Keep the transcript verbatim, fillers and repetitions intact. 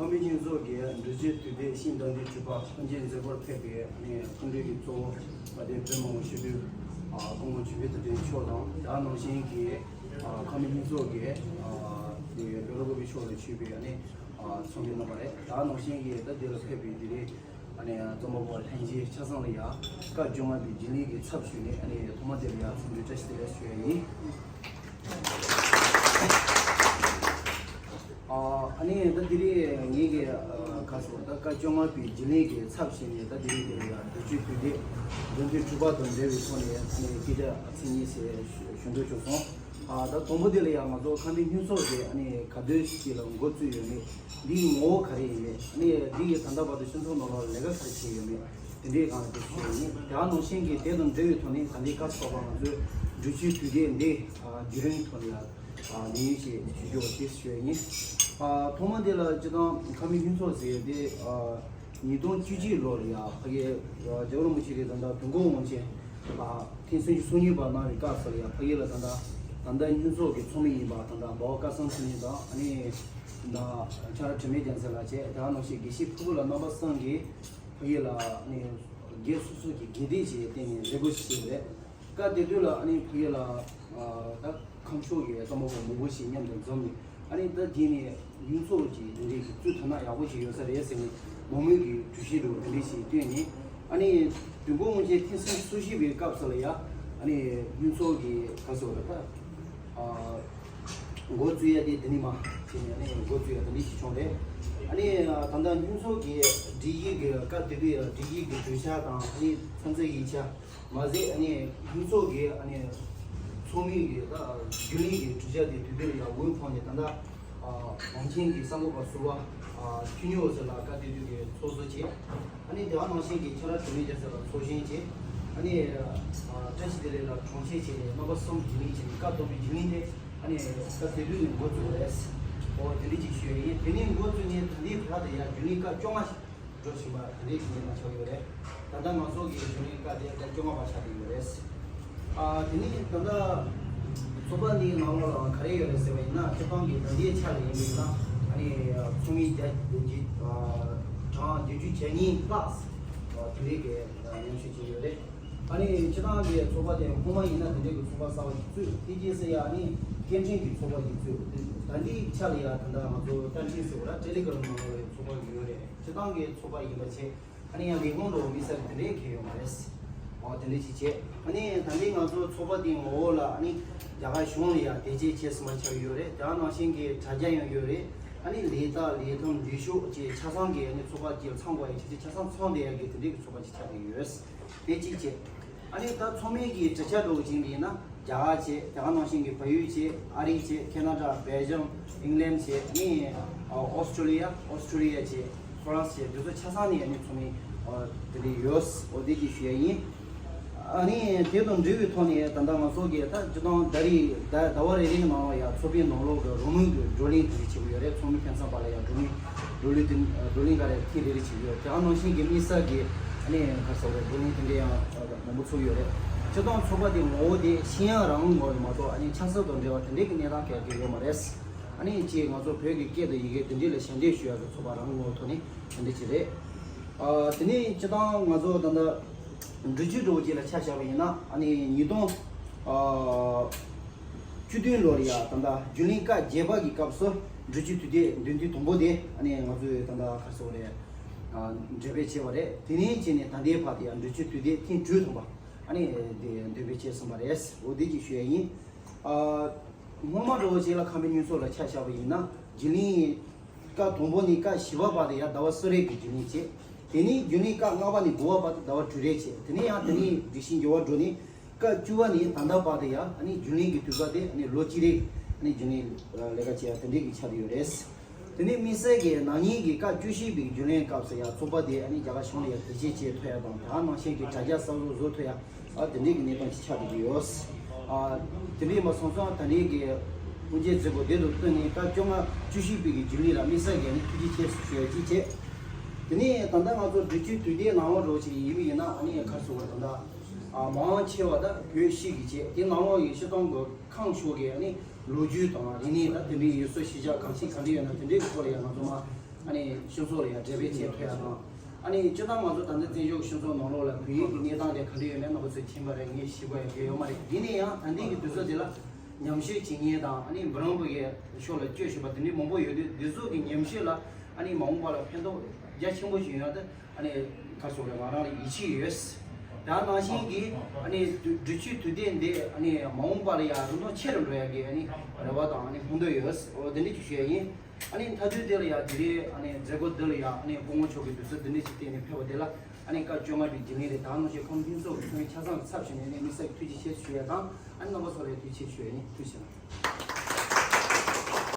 ཁམས་མི་ཉིན་ཚོགས་ཀྱི་འབྲེལ་ཆོད་དུས་དེབ་ཤིང་དང་འདི་གྲུབ་པ་ཐོན་སྐྱེད་མཛད་སྒོར་ཕེབས་པའི་ནས་སྐུ་མགྲོན་གྱི་གཙོ་བོ་བ་དེ་བོད་མི་ངོ་ཤེས་དུས་སྐུ་ངོ་ཆུ་བེ་དུ་དྲན་མཆོག་དང་དེ་ནང་བཞིན་གྱི་ཁམས་མི་ཉིན་ཚོགས་ཀྱི་བོད་ལོ་གོ་བའི་ཕྱོགས་ལ་ཆུད་པའི་ཚོགས་མི་རྣམ་པ་རེད། དེ་ནང་བཞིན་གྱི་ད་འདི་ལ་ཕེབས་པའི་འདི་རེད། ཨ་ནི་རྩོམ་པ་པོ་ལྷན་རྒྱས་ཆ་ཚང་ལ་ཡ་སྐབས་བཅོ་ལྔ་པའི་རྒྱུན་ལས་ཀྱི་ཚབ་ཞུས་ནས་ཨ་ནི་ཐོག་མ་དེ་ལ་ཡ་འཚམས་འདྲི་བཀྲ་ཤིས་བདེ་ལེགས་ཞུ་ཡ་ཡིན། ཨ་ནི་ད་དེ་རིང་ངེད་ཀྱི་ཁ་སོ་ད་སྐབས་བཅོ་ལྔ་པའི་རྒྱུན་ལས་ཀྱི་ཚབ་བྱས་ནས་ད་དེ་རིང་དེ་ལ་ཡ་འབྲེལ་ཆོད་དུས་དེབ་འདོན་ཐོན་གྲུབ་པ་དང་འབྲེལ་བའི་ཐོག་ནས་ཨ་ནི་སྐད་ཆ་མཚན་ཉིད་ཞིག་ཞུ་འདོད་བྱུང་སོང་། ཨ་ད་དང་པོ་དེ་ལ་ཡང་ང་ཚོ་ཁམས་མི་ཉིན་ཚོགས་དེ་ཨ་ནི་ག་དུས་ཤིག་ལ་འགོ་བཙུགས་ཡོད་མེད། འདིའི་ངོ་བོ་ག་རེ་ཡིན་མེད། ཨ་ནི་འདི་ཡི་ད་ལྟ་བར་དུ་སྤྱི་ཚོགས་ནང་ལ་ལས་ཀ་ག་རེ་བྱས་ཡོད་མེད། དེ་འདྲའི་སྒང་ལ་དེ་ཞུ་ཡ་ཡིན། དེ་ནང་བཞིན་གྱི་དེ་དང་འབྲེལ་བའི་ཐོག་ནས་ད་ལྟའི་སྐབས་སུ་བབས་པ་ང་ཚོའི་འབྲེལ་ཆོད་དུས་དེབ་འདི་བརྒྱུད་རིམ་ཐོག་ནས་ལ་ལེན་ཡུལ་ཞིག་ཞུ་རྒྱུ་བ་དེ་ཞུ་ཡ་ཡིན། ཐོག་མ་དེ་ལ་སྤྱི་བཏང་ཁམས་མི་ཉིན་ཚོགས་ཟེར་དེ། ཉིས་སྟོང་བཅུ་གཅིག་ལོར་ཡ་ཕ་གིའི་རྒྱལ་བ་རིན་པོ་ཆེ་གིས་ད་ལྟ་དུས་འཁོར་དབང་ཆེན་ལ་ཐེངས་སུམ་ཅུ་སོ་གཉིས་པ་གནང་བའི་སྐབས་སུ་ཡ་ཕ་གི་ལ་ད་ལྟ་ད་ལྟ་ཉིན་ཚོགས་ཀྱི་ཚོགས་མི་ཡིན་པ་ད་ལྟ་འབའ་བ་སྐལ་བཟང་ཚེ་རིང་དང་ཨ་ནི་ད་ལྟ་ཆ་ར་དྲི་མེད་རྒྱལ་མཚན་ལགས་བཅས་དེ་ནང་བཞིན་དགེ་བཤེས་ཕུར་བུ་ལགས་རྣམ་པ་གསུམ་གྱིས་ཕ་གི་ལ་ཨ་ནི་སྒེར་སོ་སོ་གི་འགན་འཁྲི་ཞིག་བཏོན་ནས་མཛད་སྒོ་ཞིག་བྱས་པ་རེད། སྐབས་དེ་དུས་ལ་ཨ་ནི་ཕ་གི་ལ་ད་ཁམས་ཕྱོགས་ཀྱི་རྩོམ་པ་པོ་མང་པོ་ཞིག་མཉམ་དུ་འཛོམས་ནས་ཨ་ནི་ད་དེ་ནས་ཉིན་ཚོགས་ཀྱི་དེ་འདྲའི་གི་བཙུགས་ཐུབ་ན་ཡག་པོ་ཞིག་ཡོད་ས་རེད་ཟེར་ནས་མང་མོས་ཀྱི་གྲོས་གཞི་རུ་དེ་འདྲའི་ཞིག་བཏོན་ནས་ཨ་ནི་དུས་འཁོར་དབང་ཆེན་ཐེངས་སུམ་ཅུ་སོ་བཞི་པའི་སྐབས་སུ་ལ་ཡ་ཨ་ནི་ཉིན་ཚོགས་ཀྱི་ག་ཟེར་བ་ད་འགོ་བཙུགས་ཡ་དེ་འདི་ནས་མ་བྱས་ནས་ཨ་ནི་འགོ་བཙུགས་ཡ་དེ་འདྲའི་ཞིག་བྱུང་རེད། ཨ་ནི་ད་ལྟ་ཉིན་ཚོགས་ཀྱི་སྒྲིག་ཡིག་གི་སྐབས་དེ་དུས་སྒྲིག་ཡིག་གི་གྲོས་འཆར་དང་ཨ་ནི་ཚོད་འཛིན་ཡིག་ཆ། མ་ཟད་ཨ་ནི་ཉིན་ཚོགས་ཀྱི་ཨ་ནི་ཚོགས་མི་གི་ད་རྒྱུན་ལས་ཀྱི་གྲོས་འཆར་དེ་དུས་དེབ་ལ་ཡང་འོས་འཕངས་ནས་ད་ལྟ་གོང་ཆེན་གྱི་གསར་འགོད་པ་ཟུར་པ་ཆོས་ཉིད་འོད་ཟེར་ལགས་སྐབས་དེ་དུས་ཀྱི་ཚོགས་གཙོ་བྱས། ཨ་ནི་དེ་བ་ནང་བཞིན་གྱི་ཁྱེད་རང་དྲི་མེད་རྒྱལ་མཚན་ལགས་ཚོགས་གཞོན་བྱས། ཨ་ནི་བཀྲ་ཤིས་བདེ་ལེགས་ལགས་དྲུང་ཆེ་བྱས་ནས་རྣམ་པ་གསུམ་རྒྱུན་ལས་བྱས་ནས་སྐབས་དང་པོའི་རྒྱུན་ལས་དེ་ཨ་ནི་སྐབས་དེ་དུས་ནས་འགོ་བཙུགས་པ་རེད། འོ་དེ་འདྲ་ཅིག་ཞུ་ཡ་ཡིན། དེ་ནས་འགོ་བཙུགས་ནས་ད་ལྟའི་བར་དུ་ཡང་རྒྱུན་ལས་སྐབས་བཅོ་ལྔ་འགྲོ་བཞིན་པ་དེ་འདྲའི་གི་ཉེན་ཁ་ཆགས་ཡོད་རེད། ད་ལྟ་ང་ཚོ་གི་གཞུང་ལས་ཀ་དེ་ལྟར་བཅོ་ལྔ་པ་ཆགས་ཀྱི་ཡོད་རེད། ཨ་དེ་ནས་ད་ལྟ་ཚོགས་པ་འདིའི་ནང་ལོགས་ལ་ག་རེ་ཡོད་རེད་ཟེར་བ་ཡིན་ན་སྤྱི་བཏང་གི་ད་ལྟའི་ཆ་ལ་ཡིན་པ་ཡིན་ན་ཨ་ནི་ཚོགས་མི་བརྒྱ་བདུན་ཅུ་གྲངས་བདུན་ཅུ་གྱ་གཉིས་plus དེ་འདྲའི་གི་མཉམ་ཞུགས་བྱས་ཡོད་རེད། ཨ་ནི་སྤྱི་བཏང་གི་ཚོགས་པ་དེ་སྔོན་མ་ཡིན་ན་དེ་འདྲའི་གི་ཚོགས་པ་གསར་པ་ཞིག་བཙུགས་དེ་རྗེས་སུ་ཡང་ཨ་ནི་སྐད་འཕྲིན་གྱི་ཚོགས་པ་ཞིག་བཙུགས་ད་ལྟའི་ཆ་ལ་ཡང་ད་ལྟ་ང་ཚོ་བཀྲ་ཤིས་ཟེར་བ་ལ་ཊེ་ལི་གྷ་རམ་ནང་ལོགས་ལ་ཡང་ཚོགས་པ་ཡོད་རེད། སྤྱི་བཏང་གི་ཚོགས་པ་ཡིན་པ་བྱས། ཨ་ནི་ཡང་ལས་ཁུངས་འགྲོ་དམིགས་བསལ་དེ་འདྲའི་གལ་ཡོད་མ་རེད། འོ་དེ་འདྲ་ཅིག་བྱས། ཨ་ནི་ད་ལྟའི་ང་ཚོ་ཚོགས་པ་དེའི་ངོ་བོ་ལ་ཨ་ནི་རྒྱ་གར་གཞུང་ལ་ཡང་དད་རྗེས་ཆེ་སེམས་པ་ཆགས་ཡོད་རེད། དེ་ནང་བཞིན་གྱི་དྲ་རྒྱ་ཡང་ཡོད་རེད། ཨ་ནི་ལས་རྟགས་ལས་ཐམ་ལས་ཤོག་བཅས་ཆ་ཚང་གི་ཨ་ནི་ཚོགས་པ་དེ་ཚང་དགོས་ཡ་ཆ་ཆ་ཆ་ཚང་ཚང་བསྡད་ཡ་གི་དེ་འདྲའི་གི་ཚོགས་པ་ཅིག་ཆགས་ཀྱི་ཡོད། དེ་གཅིག་བྱས། ཨ་ནི་ད་ཚོགས་མི་གི་གྲས་ཆ་འགྲོ་བཞིན་པ་ཡིན་ན་རྒྱ་གར་བྱས། རྒྱ་གར་ནང་བཞིན་གྱི་བལ་ཡུལ་བྱས། ཨ་རི་བྱས། ཁེ་ན་ཌ། སྦེལ་ཇམ། ཨིང་ལན་བྱས། ཨ་ནི་ཨོ་སི་ཀྲོ་ལི་ཡ། ཨོ་སི་ཀྲོ་ལི་ཡ་བྱས། ཧྥ་རན་སི་བྱས། འདི་ཚོ་ཆ་ཚང་ནས་ཨ་ནི་ཚོགས་མི་དེ་འདྲ་ཡོད། འོ་དེ་གཅིག་ཞུ་ཡ་ཡིན། ཨ་ནི་དེ་དང་འབྲེལ་བའི་ཐོག་ནས་ད་ལྟ་ང་ཚོ་གི་ད་སྤྱི་བཏང་ཟླ་རེ་ཟླ་ཟླ་བ་རེ་རེའི་ནང་ལ་ཡང་ཚོགས་པའི་ནང་ལོགས་ཀྱི་རོགས་དངུལ་གྱི་བགྲོ་གླེང་དེ་འདྲ་བྱེད་ཀྱི་ཡོད་རེད། ཚོགས་མི་ཕན་ཚུན་བར་ལ་ཡང་བགྲོ་གླེང་བགྲོ་གླེང་དེ་བགྲོ་གླེང་ག་རེ་ཐེངས་རེ་རེ་བྱེད་ཀྱི་ཡོད། དེ་ནང་བཞིན་གྱི་དམིགས་བསལ་གྱི་ཨ་ནི་ག་རེ་ཟེར་དགོས་རེད། བགྲོ་གླེང་དེ་འདྲ་ཡང་མང་པོ་ཚུགས་ཡོད་རེད། སྤྱི་བཏང་ཚོགས་པ་དེ་ངོ་བོ་དེ་ཤེས་ཡོན་རང་དབང་ངོས་ལ་མ་གཏོགས་ཨ་ནི་ཆབ་སྲིད་དང་འབྲེལ་བ་དེ་འདྲའི་གི་གནས་སྟངས་གལ་ཆེ་ཡོད་མ་རེད། ཨ་ནི་ཅིག་ང་ཚོ་བོད་ཀྱི་སྐད་དང་ཡི་གེ་དེ་འདྲའི་ལ་ཞབས་འདེགས་ཞུ་ཡག་གི་ཚོགས་པ་རང་དབང་ངོས་ཐོག་ནས་དེ་འདྲ་ཅིག་རེད། ཨ་དེ་ནས་སྤྱི་བཏང་ང་ཚོ་ད་ལྟ་འབྲི་ཆུའི་འགྲོ་བ་ཅིག་ལ་ཆ་བཞག་པ་ཡིན་ན་ཨ་ནི་ཉིས་སྟོང་ཨ་བཅུ་བདུན་ལོར་ཡ་ད་ལྟ་རྒྱུན་ལས་སྐབས་བརྒྱད་པ་གི་སྐབས་སུ་འབྲི་ཆུའི་དུས་དེབ་འདོན་དུས་དང་པོ་དེ་ཨ་ནི་ང་ཚོས་ད་ལྟ་ག་རེ་ཟེར་དགོས་རེད། ཨ་འགྲེམས་སྤེལ་བྱས་པ་རེད། དེ་ནས་བྱས་ནས་ད་ལྟའི་བར་དུ་ཡང་འབྲི་ཆུའི་དུས་དེབ་ཐེངས་དྲུག་ཐམ་པ་ཨ་ནི་དེ་འདོན་སྤེལ་བྱས་ཟིན་པ་རེད། འོ་དེ་གཅིག་ཞུ་ཡ་ཡིན། ཨ་སྔོན་མ་འགྲོ་བ་ཅིག་ལ་ཁམས་པའི་ཉིན་ཚོགས་ལ་ཆ་བཞག་པ་ཡིན་ན་རྒྱུན་ལས་སྐབས་དང་པོ་ནས་སྐབས་བཞི་པ་བར་དུ་ཡང་ཟླ་བ་གསུམ་རེ་གི་རྒྱུན་ལས་བྱས། དེ་ནས་རྒྱུན་ལས་སྐབས་ལྔ་པ་ནས་དགུ་པ་བར་དུ་ཟླ་བ་དྲུག་རེ་བྱས། དེ་ནས་ཡང་དེ་ནས་སྒྲིག་གཞི་འགྱུར་བ་འགྲོ་ནས་སྐབས་བཅུ་པ་ནས་ད་ལྟ་བར་དུ་ཡང་ཨ་ནི་རྒྱུན་ལས་ཀྱི་དུས་སྐབས་དེ་ཨ་ནི་ལོ་གཅིག་རེ་ཨ་ནི་རྒྱུན་ལས་ལས་ཀ་བྱེད་ཡ་དེ་འདྲའི་གི་ཆགས་ཡོད་རེད། དེ་ནས་དམིགས་བསལ་གྱི་ན་ནིང་གི་སྐབས་བཅུ་བཞི་པའི་རྒྱུན་ལས་སྐབས་སུ་ཡང་ཚོགས་པ་དེ་ཨ་ནི་རྒྱ་གར་གཞུང་ལ་ཡང་དེ་བཞིན་བྱེད་ཐུབ་ཡ་དང་དེ་ནང་བཞིན་གྱི་དྲ་རྒྱ་གསར་བཟོ་བཟོ་ཐུབ་ཡ། ཨ་དེ་འདྲའི་གི་གནས་སྟངས་ཅིག་ཆགས་བསྡད་ཀྱི་ཡོད། ཨ་དེ་འདྲའི་མ་སོང་ཙང་ད་ནིང་གི་དབུ་འབྱེད་མཛད་སྒོ་དེ་དང་བསྟུན་ནས་སྐབས་བཅོ་ལྔ་བཅུ་བཞི་པའི་གི་རྒྱུན་ལས་ལ་དམིགས་བསལ་གྱི་ཨ་ནི་ཐུགས་རྗེ་ཆེ་ཞུ་ཡ་གཅིག་བྱས། དེ་ནས་ད་ལྟ་ང་ཚོ་འབྲི་ཆུའི་དུས་དེབ་ནང་ལོགས་འགྲོ་ཞིག་ཡིན་པ་ཡིན་ན་ཨ་ནི་ཡ་ག་རེ་ཟེར་དགོས་རེད། ད་ལྟ་ཨ་མང་ཆེ་བ་ད་བོད་སྤྱི་གི་བྱས་དེ་ནང་ལོགས་ཡི་སྤྱི་བཏང་གི་ཁམས་ཕྱོགས་ཀྱི་ཨ་ནི་ལོ་རྒྱུས་དང་རིག་གནས་ད་དེ་འདྲའི་ཡུལ་སྲོལ་གཞིས་ཆགས་གང་ཞིག་ག་འདྲ་ཡོད་ན་དེ་འདྲའི་སྐོར་ལ་ཡང་ང་ཚོ་མ་ ཨ་ནི་སྤྱི་ཚོགས་ལ་ཡང་འབྲེལ་བའི་ཆེད་ཕེབས་ཡ་དང་། ཨ་ནི་སྤྱིར་བཏང་ང་ཚོ་ད་ལྟ་བཙན་བྱོལ་གྱི་སྤྱི་ཚོགས་ནང་ལོགས་ལ་བོད་ཡིག་གི་གནས་སྟངས་དེ་ག་འདྲ་ཡོད་མེད་རྣམ་པ་ཚོས་མཁྱེན་པ་རེད། ངས་ཞིབ་པ་ཡང་བརྗོད་ཡོད་མ་རེད། ཡིན་ན་ཡང་ད་ལྟའི་གི་དུས་ཚོད་དེ་ལ་ཉམས་ཞིབ་བྱེད་མཁན་དང་། ཨ་ནི་འབུམ་རམས་པ་གི་ཕྱོགས་ལ་བསྐྱོད་བཞིན་པ་དེ་འདྲའི་མང་པོ་ཡོད་དུས། འདི་ཚོ་གི་ཉམས་ཞིབ་ལ་ཨ་ནི་མ་འོངས་པ་ལ་ཕན་ཐོགས་རྒྱ་ཆེན་པོ་ཞིག་ཡོང་ཡ་དེ། ཨ་ནི་ག་རེ་ཟེར་དགོས་རེད། ང་རང་ལ་ཡིད་ཆེས་ཡོད། ད་ནང་བཞིན་གྱི་ཨ་ནི་འབྲི་ཆུའི་དུས་སྟོན་འདི་ཨ་ནི་མ་འོངས་པ་ལ་ཡང་རིན་ཐང་ཆེ་རུ་འགྲོ་ཡ་གི་ཨ་ནི་རེ་བ་དང་ཨ་ནི་སྨོན་འདུན་ཡོད། འོ་དེ་འདྲ་ཅིག་ཞུ་ཡ་ཡིན། ཨ་ནི་མཐའ་དོན་དེ་ལ་ཡང་དེ་རིང་ཨ་ནི་མཛད་སྒོ་འདི་ལ་ཡང་ཨ་ནི་སྐུ་ངོ་མཆོག་གིས་དུས་ཚོད་འདི་འདྲ་ཞིག་བཏོན་ནས་ཕེབས་པ་དེ་ལ་ཨ་ནི་སྐབས་བཅོ་ལྔ་པའི་རྒྱུན་ལས་རེད། ད་ནང་བཞིན་ཁམས་ཕུན་ཚོགས་ཀྱི་ཚོགས་མི་ཆ་ཚང་གི་ཚབ་བྱས་ནས་ཨ་ནི་དམིགས་བསལ་གྱི་ཐུགས་རྗེ་ཆེ་ཞུ་ཡ་དང་། ཨ་ནི་རྣམ་པ་ཚོ་ལ་ཡང་ཐུགས་རྗེ་ཆེ་ཞུ་ཡ་ཡིན། ཐུགས་རྗེ་ཆེ་གནང་།